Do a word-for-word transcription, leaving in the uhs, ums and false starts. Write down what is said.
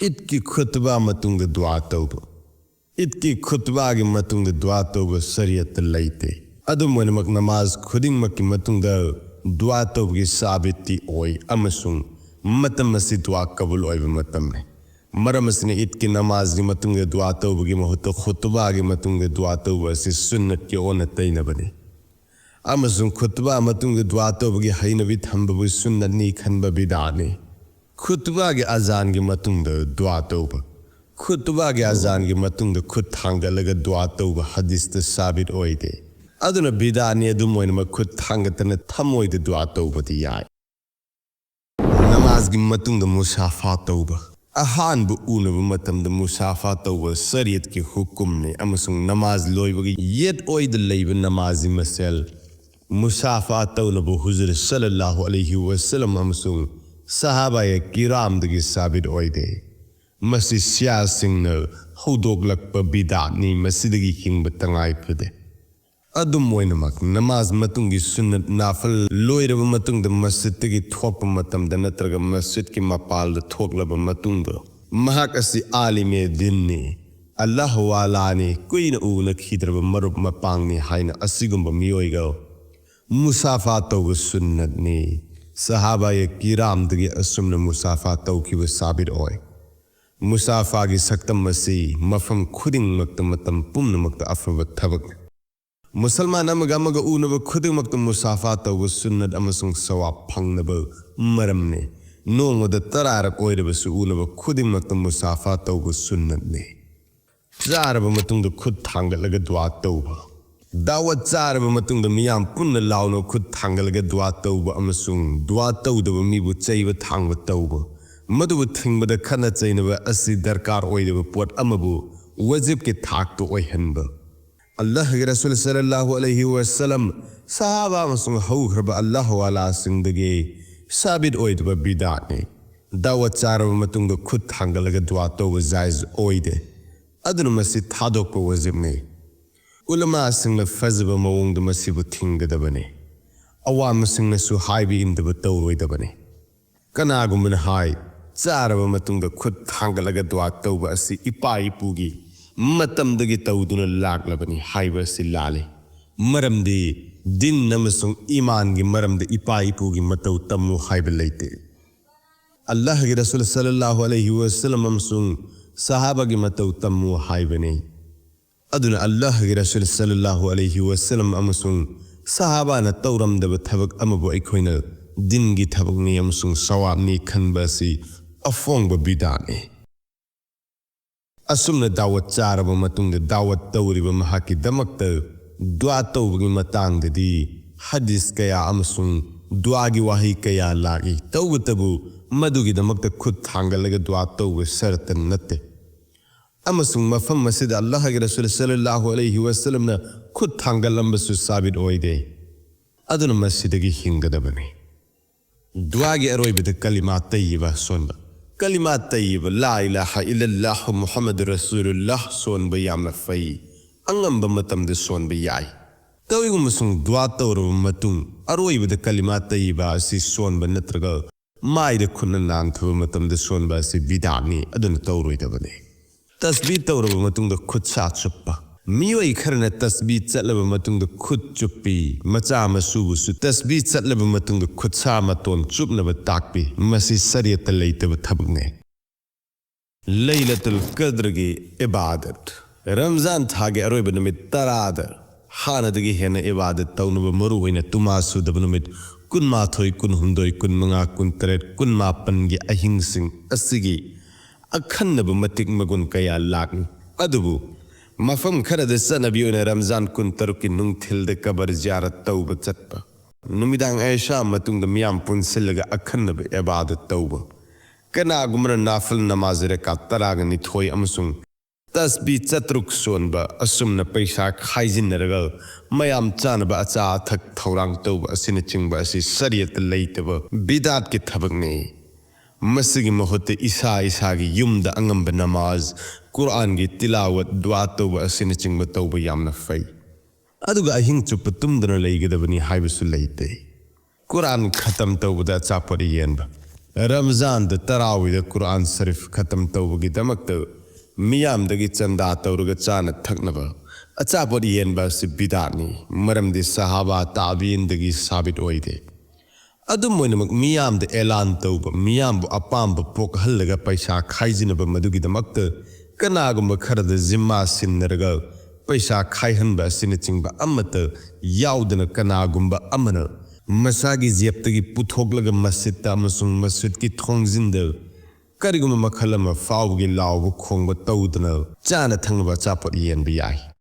ꯏꯗꯀꯤ ꯈꯨꯠꯕꯥ ꯃꯇꯨꯡꯗ ꯗꯨꯋꯥ ꯇꯧꯕ꯫ ꯏꯗꯀꯤ ꯈꯨꯠꯕꯥꯒꯤ ꯃꯇꯨꯡꯗ ꯗꯨꯋꯥ ꯇꯧꯕ ꯁꯔꯤꯌꯠꯇ ꯂꯩꯇꯦ꯫ ꯑꯗꯨꯝ ꯑꯣꯏꯅꯃꯛ, ꯅꯃꯥꯖ ꯈꯨꯗꯤꯡꯃꯛꯀꯤ ꯃꯇꯨꯡꯗ ꯗꯨꯋꯥ ꯇꯧꯕꯒꯤ ꯁꯥꯕꯤꯠꯇꯤ ꯑꯣꯏ, ꯑꯃꯁꯨꯡ ꯃꯇꯝ ꯑꯁꯤ ꯗꯨꯋꯥ ꯀꯕꯨꯜ ꯑꯣꯏꯕ ꯃꯇꯝꯅꯤ꯫ ꯃꯔꯝ ꯑꯁꯤꯅ, ꯏꯗꯀꯤ ꯅꯃꯥꯖꯒꯤ ꯃꯇꯨꯡꯗ ꯗꯨꯋꯥ ꯇꯧꯕꯒꯤ ꯃꯍꯨꯠꯇ ꯈꯨꯠꯕꯥꯒꯤ ꯃꯇꯨꯡꯗ ꯗꯨꯋꯥ ꯇꯧꯕ ꯑꯁꯤ ꯁꯨꯟꯅꯠꯀꯤ ꯑꯣꯟꯅ ꯇꯩꯅꯕꯅꯤ꯫ ꯑꯃꯁꯨꯡ ꯈꯨꯠꯕꯥ ꯃꯇꯨꯡꯗ ꯗꯨꯋꯥ ꯇꯧꯕꯒꯤ ꯍꯩꯅꯕꯤ ꯊꯝꯕꯕꯨ ꯁꯨꯟꯅꯠꯅꯤ ꯈꯟꯕ ꯕꯤꯗꯥꯅꯤ꯫ ꯈꯨꯠꯕꯥꯒꯤ ꯑꯖꯥꯟꯒꯤ ꯃꯇꯨꯡꯗ ꯗꯨꯋꯥ ꯇꯧꯕ꯫ ꯈꯨꯠꯕꯥꯒꯤ ꯑꯖꯥꯟꯒꯤ ꯃꯇꯨꯡꯗ ꯈꯨꯠ ꯊꯥꯡꯒꯠꯂꯒ ꯗꯨꯋꯥ ꯇꯧꯕ ꯍꯗꯤꯁꯇ ꯁꯥꯕꯤꯠ ꯑꯣꯏꯗꯦ꯫ ꯑꯗꯨꯅ ꯕꯤꯗꯥꯅꯤ꯫ ꯑꯗꯨꯝ ꯑꯣꯏꯅꯃꯛ, ꯈꯨꯠ ꯊꯥꯡꯒꯠꯇꯅ ꯊꯃꯣꯏꯗ ꯗꯨꯋꯥ ꯇꯧꯕꯗꯤ ꯌꯥꯏ꯫ ꯅꯃꯥꯖꯒꯤ ꯃꯇꯨꯡꯗ ꯃꯨꯁꯥꯐꯥ ꯇꯧꯕ꯫ ꯑꯍꯥꯟꯕ ꯎꯅꯕ ꯃꯇꯝꯗ ꯃꯨꯁꯥꯐꯥ ꯇꯧꯕ ꯁꯔꯤꯌꯠꯀꯤ ꯍꯨꯀꯨꯝꯅꯤ, ꯑꯃꯁꯨꯡ ꯅꯃꯥꯖ ꯂꯣꯏꯕꯒꯤ ꯌꯦꯠ ꯑꯣꯏꯗ ꯂꯩꯕ ꯅꯃꯥꯖꯤ ꯃꯁꯦꯜ ꯃꯨꯁꯥꯐꯥ ꯇꯧꯅꯕ ꯍꯨꯖꯨꯔ ꯁꯜꯂꯜꯂꯥꯍꯨ ꯑꯂꯩꯍꯤ ꯋꯁꯜꯂꯝ ꯑꯃꯁꯨꯡ ꯁꯍꯥꯕꯥꯌꯦ ꯀꯤꯔꯥꯝꯗꯒꯤ ꯁꯥꯕꯤꯠ ꯑꯣꯏꯗꯦ꯫ ꯃꯁꯤ ꯁꯤꯌꯥꯁꯤꯡꯅ ꯍꯧꯗꯣꯛꯂꯛꯄ ꯕꯤꯗꯥꯠꯅꯤ, ꯃꯁꯤꯗꯒꯤ ꯍꯤꯡꯕ ꯇꯉꯥꯏ ꯐꯗꯦ꯫ ꯑꯗꯨꯝ ꯑꯣꯏꯅꯃꯛ, ꯅꯃꯥꯖ ꯃꯇꯨꯡꯒꯤ ꯁꯨꯟꯅꯠ ꯅꯥꯐꯜ ꯂꯣꯏꯔꯕ ꯃꯇꯨꯡꯗ ꯃꯁꯖꯤꯗꯇꯒꯤ ꯊꯣꯛꯄ ꯃꯇꯝꯗ ꯅꯠꯇ꯭ꯔꯒ ꯃꯁꯖꯤꯗꯀꯤ ꯃꯄꯥꯜꯗ ꯊꯣꯛꯂꯕ ꯃꯇꯨꯡꯗ, ꯃꯍꯥꯛ ꯑꯁꯤ ꯑꯥꯂꯤꯃꯦ ꯗꯤꯟꯅꯤ, ꯑꯜꯂꯥꯍꯨ ꯋꯥꯂꯥꯅꯤ, ꯀꯨꯏꯅ ꯎꯅꯈꯤꯗ꯭ꯔꯕ ꯃꯔꯨꯞ ꯃꯄꯥꯡꯅꯤ ꯍꯥꯏꯅ ꯑꯁꯤꯒꯨꯝꯕ ꯃꯤꯑꯣꯏꯒ ꯃꯨꯁꯥꯐꯥ ꯇꯧꯕ ꯁꯨꯟꯅꯠꯅꯤ꯫ ꯁꯍꯥꯕꯥꯌꯦ ꯀꯤꯔꯥꯝꯗꯒꯤ ꯑꯁꯨꯝꯅ ꯃꯨꯁꯥꯐꯥ ꯇꯧꯈꯤꯕ ꯁꯥꯕꯤꯠ ꯑꯣꯏ꯫ ꯃꯨꯁꯥꯐꯥꯒꯤ ꯁꯛꯇꯝ ꯑꯁꯤ ꯃꯐꯝ ꯈꯨꯗꯤꯡꯃꯛꯇ, ꯃꯇꯝ ꯄꯨꯝꯅꯃꯛꯇ ꯑꯐꯕ ꯊꯕꯛꯅꯤ꯫ ꯃꯨꯁꯜꯃꯥꯟ ꯑꯃꯒ ꯑꯃꯒ ꯎꯅꯕ ꯈꯨꯗꯤꯡꯃꯛꯇ ꯃꯨꯁꯥꯐꯥ ꯇꯧꯕ ꯁꯨꯟꯅꯠ ꯑꯃꯁꯨꯡ ꯁꯋꯥꯕ ꯐꯪꯅꯕ ꯃꯔꯝꯅꯤ꯫ ꯅꯣꯡꯃꯗ ꯇꯔꯥꯔꯛ ꯑꯣꯏꯔꯕꯁꯨ ꯎꯅꯕ ꯈꯨꯗꯤꯡꯃꯛꯇ ꯃꯨꯁꯥꯐꯥ ꯇꯧꯕ ꯁꯨꯟꯅꯠꯅꯤ꯫ ꯆꯥꯔꯕ ꯃꯇꯨꯡꯗ ꯈꯨꯠ ꯊꯥꯡꯒꯠꯂꯒ ꯗꯨꯋꯥ ꯇꯧꯕ꯫ ꯗꯥꯋꯠ ꯆꯥꯔꯕ ꯃꯇꯨꯡꯗ ꯃꯤꯌꯥꯝ ꯄꯨꯟꯅ ꯂꯥꯎꯅ ꯈꯨꯠ ꯊꯥꯡꯒꯠꯂꯒ ꯗꯨꯋꯥ ꯇꯧꯕ ꯑꯃꯁꯨꯡ ꯗꯨꯋꯥ ꯇꯧꯗꯕ ꯃꯤꯕꯨ ꯆꯩꯕ ꯊꯥꯡꯕ ꯇꯧꯕ꯫ ꯃꯗꯨꯕꯨ ꯊꯤꯡꯕꯗ ꯈꯠꯅ ꯆꯩꯅꯕ ꯑꯁꯤ ꯗꯔꯀꯥꯔ ꯑꯣꯏꯗꯕ ꯄꯣꯠ ꯑꯃꯕꯨ ꯋꯥꯖꯤꯕꯀꯤ ꯊꯥꯛꯇ ꯑꯣꯏꯍꯟꯕ꯫ ꯑꯜꯂꯥꯍꯒꯤ ꯔꯁꯨꯜ ꯁꯜꯂꯜꯂꯥꯍꯨ ꯑꯂꯩꯍꯤ ꯋꯁꯜꯂꯝ, ꯁꯍꯥꯕꯥ ꯑꯃꯁꯨꯡ ꯍꯧꯈ꯭ꯔꯕ ꯑꯜꯂꯥꯍ ꯋꯥꯂꯥꯁꯤꯡꯗꯒꯤ ꯁꯥꯕꯤꯠ ꯑꯣꯏꯗꯕ ꯕꯤꯗꯥꯠꯅꯤ꯫ ꯗꯥꯋꯠ ꯆꯥꯔꯕ ꯃꯇꯨꯡꯗ ꯈꯨꯠ ꯊꯥꯡꯒꯠꯂꯒ ꯗꯨꯋꯥ ꯇꯧꯕ ꯖꯥꯏꯖ ꯑꯣꯏꯗꯦ, ꯑꯗꯨꯅ ꯃꯁꯤ ꯊꯥꯗꯣꯛꯄ ꯋꯥꯖꯤꯕꯅꯤ꯫ ꯎꯂꯃꯥꯁꯤꯡꯅ ꯐꯖꯕ ꯃꯑꯣꯡꯗ ꯃꯁꯤꯕꯨ ꯊꯤꯡꯒꯗꯕꯅꯤ꯫ ꯑꯋꯥꯃꯁꯤꯡꯅꯁꯨ ꯍꯥꯏꯕ ꯏꯟꯗꯕ ꯇꯧꯔꯣꯏꯗꯕꯅꯤ꯫ ꯀꯅꯥꯒꯨꯝꯕꯅ ꯍꯥꯏ, ꯆꯥꯔꯕ ꯃꯇꯨꯡꯗ ꯈꯨꯠ ꯊꯥꯡꯒꯠꯂꯒ ꯗꯨꯋꯥ ꯇꯧꯕ ꯑꯁꯤ ꯏꯄꯥ ꯏꯄꯨꯒꯤ ꯃꯇꯝꯗꯒꯤ ꯇꯧꯗꯨꯅ ꯂꯥꯛꯂꯕꯅꯤ ꯍꯥꯏꯕ ꯑꯁꯤ ꯂꯥꯜꯂꯤ꯫ ꯃꯔꯝꯗꯤ ꯗꯤꯟ ꯑꯃꯁꯨꯡ ꯏꯃꯥꯟꯒꯤ ꯃꯔꯝꯗ ꯏꯄꯥ ꯏꯄꯨꯒꯤ ꯃꯇꯧ ꯇꯝꯃꯨ ꯍꯥꯏꯕ ꯂꯩꯇꯦ꯫ ꯑꯜꯂꯥꯍꯒꯤ ꯔꯁꯨꯜ ꯁꯜꯂꯜꯂꯥꯍꯨ ꯑꯂꯩꯍꯤ ꯋꯥꯁꯜꯂꯝ ꯑꯃꯁꯨꯡ ꯁꯍꯥꯕꯥꯒꯤ ꯃꯇꯧ ꯇꯝꯃꯨ ꯍꯥꯏꯕꯅꯤ꯫ ꯑꯗꯨꯅ ꯑꯜꯂꯥꯍꯒꯤ ꯔꯁꯨꯜ ꯁꯜꯂꯜꯂꯥꯍꯨ ꯑꯂꯩꯍꯤ ꯋꯥꯁꯜꯂꯝ ꯑꯃꯁꯨꯡ ꯁꯍꯥꯕꯥꯅ ꯇꯧꯔꯝꯗꯕ ꯊꯕꯛ ꯑꯃꯕꯨ ꯑꯩꯈꯣꯏꯅ ꯗꯤꯟꯒꯤ ꯊꯕꯛꯅꯤ ꯑꯃꯁꯨꯡ ꯁꯋꯥꯕꯅꯤ ꯈꯟꯕ ꯑꯁꯤ ꯑꯐꯣꯡꯕ ꯕꯤꯗꯥꯠꯅꯤ꯫ ꯑꯁꯨꯝꯅ ꯗꯥꯋꯠ ꯆꯥꯔꯕ ꯃꯇꯨꯡꯗ ꯗꯥꯋꯠ ꯇꯧꯔꯤꯕ ꯃꯍꯥꯛꯀꯤꯗꯃꯛꯇ ꯗꯨꯋꯥ ꯇꯧꯕꯒꯤ ꯃꯇꯥꯡꯗꯗꯤ ꯍꯗꯤꯁ ꯀꯌꯥ ꯑꯃꯁꯨꯡ ꯗꯨꯋꯥꯒꯤ ꯋꯥꯍꯩ ꯀꯌꯥ ꯂꯥꯛꯏ꯫ ꯇꯧꯕꯇꯕꯨ ꯃꯗꯨꯒꯤꯗꯃꯛꯇ ꯈꯨꯠ ꯊꯥꯡꯒꯠꯂꯒ ꯗꯨꯋꯥ ꯇꯧꯕ ꯁꯔꯇ ꯅꯠꯇꯦ꯫ ꯑꯃꯁꯨꯡ ꯃꯐꯝ ꯑꯁꯤꯗ ꯑꯜꯂꯥꯍꯒꯤ ꯔꯁꯨꯜ ꯁꯜꯂꯜꯂꯥꯍꯨ ꯑꯂꯩꯍꯤ ꯋꯥꯁꯜꯂꯝꯅ ꯈꯨꯠ ꯊꯥꯡꯒꯠꯂꯝꯕꯁꯨ ꯁꯥꯕꯤꯠ ꯑꯣꯏꯗꯦ꯫ ꯑꯗꯨꯅ ꯃꯁꯤꯗꯒꯤ ꯍꯤꯡꯒꯗꯕꯅꯤ꯫ ꯗꯨꯋꯥꯒꯤ ꯑꯔꯣꯏꯕꯗ ꯀꯂꯤꯃꯥ ꯇꯩꯌꯤꯕ ꯁꯣꯟꯕ꯫ ꯀꯂꯤꯃꯥ ꯇꯩꯌꯤꯕ ꯂꯥ ꯏꯂꯥꯍ ꯏꯜꯂꯜꯂꯥꯍ ꯃꯨꯍꯝꯃꯗꯨ ꯔꯁꯨꯂꯨꯜꯂꯥꯍ ꯁꯣꯟꯕ ꯌꯥꯝꯅ ꯐꯩ꯫ ꯑꯉꯝꯕ ꯃꯇꯝꯗ ꯁꯣꯟꯕ ꯌꯥꯏ꯫ ꯇꯧꯏꯒꯨꯝꯕꯁꯨꯡ ꯗꯨꯋꯥ ꯇꯧꯔꯕ ꯃꯇꯨꯡ ꯑꯔꯣꯏꯕꯗ ꯀꯂꯤꯃꯥ ꯇꯩꯌꯤꯕ ꯑꯁꯤ ꯁꯣꯟꯕ ꯅꯠꯇ꯭ꯔꯒ ꯃꯥꯏꯗ ꯈꯨꯠꯅ ꯅꯥꯟꯊꯕ ꯃꯇꯝꯗ ꯁꯣꯟꯕ ꯑꯁꯤ ꯕꯤꯗꯥꯠꯅꯤ, ꯑꯗꯨꯅ ꯇꯧꯔꯣꯏꯗꯕꯅꯤ꯫ ꯇꯁꯕꯤ ꯇꯧꯔꯕ ꯃꯇꯨꯡꯗ ꯈꯨꯠꯁꯥ ꯆꯨꯞꯄ꯫ ꯃꯤꯑꯣꯏ ꯈꯔꯅ ꯇꯁꯕꯤ ꯆꯠꯂꯕ ꯃꯇꯨꯡꯗ ꯈꯨꯠ ꯆꯨꯞꯄꯤ꯫ ꯃꯆꯥ ꯃꯁꯨꯕꯨꯁꯨ ꯇꯁꯕꯤ ꯆꯠꯂꯕ ꯃꯇꯨꯡꯗ ꯈꯨꯠꯁꯥ ꯃꯇꯣꯟ ꯆꯨꯞꯅꯕ ꯇꯥꯛꯄꯤ꯫ ꯃꯁꯤ ꯁꯔꯤꯌꯠꯇ ꯂꯩꯇꯕ ꯊꯕꯛꯅꯤ꯫ ꯂꯩꯂꯇꯨꯜ ꯀꯗ꯭ꯔꯒꯤ ꯏꯕꯥꯗꯠ꯫ ꯔꯝꯖꯥꯟ ꯊꯥꯒꯤ ꯑꯔꯣꯏꯕ ꯅꯨꯃꯤꯠ ꯇꯔꯥꯗ ꯍꯥꯟꯅꯗꯒꯤ ꯍꯦꯟꯅ ꯏꯕꯥꯗꯠ ꯇꯧꯅꯕ, ꯃꯔꯨꯑꯣꯏꯅ ꯇꯨꯃꯥ ꯁꯨꯗꯕ ꯅꯨꯃꯤꯠ ꯀꯨꯟꯃꯥꯊꯣꯏ, ꯀꯨꯟꯍꯨꯝꯗꯣꯏ, ꯀꯨꯟꯃꯉꯥ, ꯀꯨꯟꯇꯔꯦꯠ, ꯀꯨꯟꯃꯥꯄꯟꯒꯤ ꯑꯍꯤꯡꯁꯤꯡ ꯑꯁꯤꯒꯤ ꯑꯈꯟꯅꯕ ꯃꯇꯤꯛ ꯃꯒꯨꯟ ꯀꯌꯥ ꯂꯥꯛꯂꯤ꯫ ꯑꯗꯨꯕꯨ ꯃꯐꯝ ꯈꯔꯗ ꯆꯠꯅꯕꯤ ꯑꯣꯏꯅ ꯔꯝꯖꯥꯟ ꯀꯨꯟꯇꯔꯨꯛꯀꯤ ꯅꯨꯡꯊꯤꯜꯗ ꯀꯕꯔ ꯖꯤꯌꯥꯔꯠ ꯇꯧꯕ ꯆꯠꯄ, ꯅꯨꯃꯤꯗꯥꯡ ꯑꯦꯁꯥ ꯃꯇꯨꯡꯗ ꯃꯤꯌꯥꯝ ꯄꯨꯟꯁꯤꯜꯂꯒ ꯑꯈꯟꯅꯕ ꯏꯕꯥꯗꯠ ꯇꯧꯕ, ꯀꯅꯥꯒꯨꯝꯕꯅ ꯅꯥꯐꯤꯜ ꯅꯃꯥꯖ ꯔꯀꯥꯠ ꯇꯔꯥꯒ ꯅꯤꯊꯣꯏ ꯑꯃꯁꯨꯡ ꯇꯁꯕꯤ ꯆꯥꯇ꯭ꯔꯨꯛ ꯁꯣꯟꯕ, ꯑꯁꯨꯝꯅ ꯄꯩꯁꯥ ꯈꯥꯏꯖꯤꯟꯅꯔꯒ ꯃꯌꯥꯝ ꯆꯥꯅꯕ ꯑꯆꯥ ꯑꯊꯛ ꯊꯧꯔꯥꯡ ꯇꯧꯕ ꯑꯁꯤꯅꯆꯤꯡꯕ ꯑꯁꯤ ꯁꯔꯤꯌꯠꯇ ꯂꯩꯇꯕ ꯕꯤꯗꯥꯠꯀꯤ ꯊꯕꯛꯅꯤ꯫ ꯃꯁꯤꯒꯤ ꯃꯍꯨꯠꯇ ꯏꯁꯥ ꯏꯁꯥꯒꯤ ꯌꯨꯝꯗ ꯑꯉꯝꯕ ꯅꯃꯥꯖ, ꯀꯨꯔꯑꯥꯟꯒꯤ ꯇꯤꯂꯥꯋꯠ, ꯗꯨꯋꯥ ꯇꯧꯕ ꯑꯁꯤꯅꯆꯤꯡꯕ ꯇꯧꯕ ꯌꯥꯝꯅ ꯐꯩ꯫ ꯑꯗꯨꯒ ꯑꯍꯤꯡ ꯆꯨꯞꯄ ꯇꯨꯝꯗꯅ ꯂꯩꯒꯗꯕꯅꯤ ꯍꯥꯏꯕꯁꯨ ꯂꯩꯇꯦ꯫ ꯀꯨꯔꯑꯥꯟ ꯈꯇꯝ ꯇꯧꯕꯗ ꯑꯆꯥꯄꯣꯠ ꯌꯦꯟꯕ꯫ ꯔꯝꯖꯥꯟꯗ ꯇꯔꯥꯋꯤꯗ ꯀꯨꯔꯥꯟ ꯁꯔꯤꯐ ꯈꯇꯝ ꯇꯧꯕꯒꯤꯗꯃꯛꯇ ꯃꯤꯌꯥꯝꯗꯒꯤ ꯆꯟꯗꯥ ꯇꯧꯔꯒ ꯆꯥꯅ ꯊꯛꯅꯕ ꯑꯆꯥꯄꯣꯠ ꯌꯦꯟꯕ ꯑꯁꯤ ꯕꯤꯗꯥꯠꯅꯤ꯫ ꯃꯔꯝꯗꯤ ꯁꯍꯥꯕꯥ ꯇꯥꯕꯤꯟꯗꯒꯤ ꯁꯥꯕꯤꯠ ꯑꯣꯏꯗꯦ꯫ ꯑꯗꯨꯝ ꯑꯣꯏꯅꯃꯛ, ꯃꯤꯌꯥꯝꯗ ꯑꯦꯂꯥꯟ ꯇꯧꯕ, ꯃꯤꯌꯥꯝꯕꯨ ꯑꯄꯥꯝꯕ ꯄꯣꯛꯍꯜꯂꯒ ꯄꯩꯁꯥ ꯈꯥꯏꯖꯤꯟꯅꯕ, ꯃꯗꯨꯒꯤꯗꯃꯛꯇ ꯀꯅꯥꯒꯨꯝꯕ ꯈꯔꯗ ꯖꯤꯝꯃꯥ ꯁꯤꯟꯅꯔꯒ ꯄꯩꯁꯥ ꯈꯥꯏꯍꯟꯕ ꯑꯁꯤꯅꯆꯤꯡꯕ ꯑꯃꯠꯇ ꯌꯥꯎꯗꯅ, ꯀꯅꯥꯒꯨꯝꯕ ꯑꯃꯅ ꯃꯁꯥꯒꯤ ꯖꯦꯞꯇꯒꯤ ꯄꯨꯊꯣꯛꯂꯒ ꯃꯁꯖꯤꯗꯇ ꯑꯃꯁꯨꯡ ꯃꯁꯖꯤꯗꯀꯤ ꯊꯣꯡꯖꯤꯟꯗ ꯀꯔꯤꯒꯨꯝꯕ ꯃꯈꯜ ꯑꯃ ꯐꯥꯎꯕꯒꯤ ꯂꯥꯎꯕ ꯈꯣꯡꯕ ꯇꯧꯗꯅ ꯆꯥꯅ ꯊꯛꯅꯕ ꯑꯆꯥꯄꯣꯠ ꯌꯦꯟꯕ ꯌꯥꯏ꯫